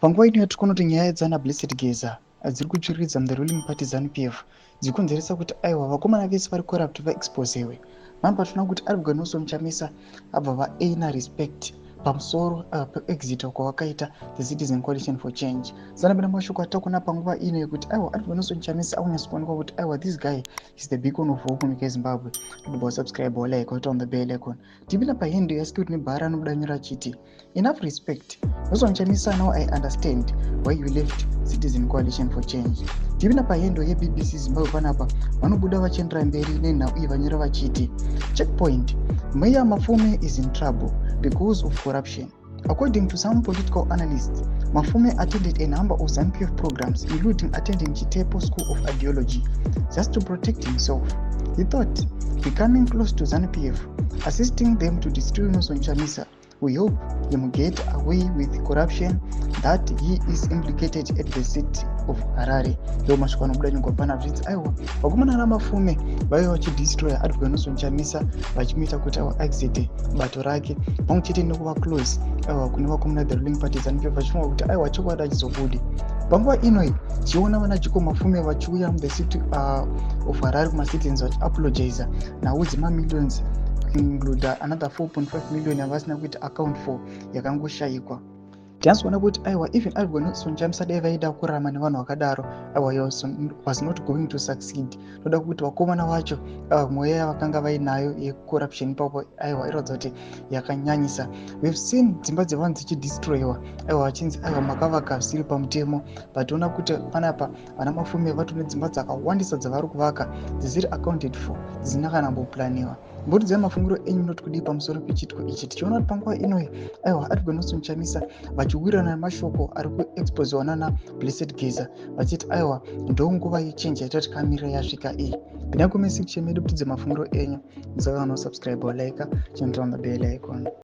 Panguva ino yatiri kuona kuti nyaya dzana Blessed Geza dziri kutsviriridza mu the ruling party ZANU PF, dzikonzeresa kuti aiwa, vakomana vese vari corrupt vaexposewe. Mamba tinoona kuti Advocate Nelson Chamisa abva vaearna respect pamusoro peexit kwavakaita the Citizen Coalition for Change. Sanapinda mashoko atakuona panguva ino yekuti aiwa, Advocate Nelson Chamisa akunyatsa kuonekwa kuti aiwa, this guy is the beacon of hope munyika yeZimbabwe. Tobva subscribe, like, waita on the bell icon. Tipinda pahandle yaSecurity Nebhara, anobuda nyora achiti, "Enough respect, Nelson Chamisa. Now I understand why you left Citizen Coalition for Change." Tipinda pahandle yeBBC Zimbabwe panapa, vanobuda vachiendera mberi nenhau iyi, vanyora vachiti, "Checkpoint: Mayor Mafume is in trouble because of corruption. According to some political analysts, Mafume attended a number of ZANU-PF programs, including attending Chitepo School of Ideology, just to protect himself. He thought becoming close to ZANU-PF, assisting them to destroy Nelson Chamisa, will help him get away with corruption that he is implicated at the City of Harare." Ndo mashoko anobuda nyongwa panapa, zvichinzi aiwa, vakomana raMafume vaiva vachidestroya Advocate Nelson Chamisa, vachimuita kuti aiwa, exit bato rake, pamwe chete nekuva close aiwa kune vakomana the ruling party ZANU PF, vachifunga kuti aiwa, chokwadi achizobudi. Panguva inoi tichiona vana Jiko Mafume vachiuya mu the City of Harare kumacitizens vachiapologiza nhau dzemamillions, kuincluda another 4.5 million yavasina kuita account for, yakangoshayikwa. Tinozoona kuti aiwa, even Advocate Nelson Chamisa dai vaida kurarama nevanhu vakadaro, aiwa, was not going to succeed. Toda kuti vakomana vacho aiwa, mweya yavakanga vainayo yecorruption ipapo, aiwa, iratidza kuti yakanyanyisa. We've seen dzimba dzevanhu dzichidestroyiwa, aiwa, vachinzi aiwa, makavaka zvisiri pamutemo. But toona kuti panapa vana Mafume vatone dzimba dzakawandisa dzavari kuvaka dzisiri accounted for, dzisina kana kumboplaniwa. Mboridzai mafungiro enyu, munoti kudii pamusoro pechiitiko ichi, tichiona kuti panguva inoi aiwa, Advocate Nelson Chamisa vachiwirirana nemashoko ari kuexposiwa nana Blessed Geza, vachiti aiwa, ndonguva yechange yaita tikamirira yasvika iyi. Pinda comment section medu, kutidze mafungiro enyu. Musakana subscribe, like, chinoturn on the bell icon.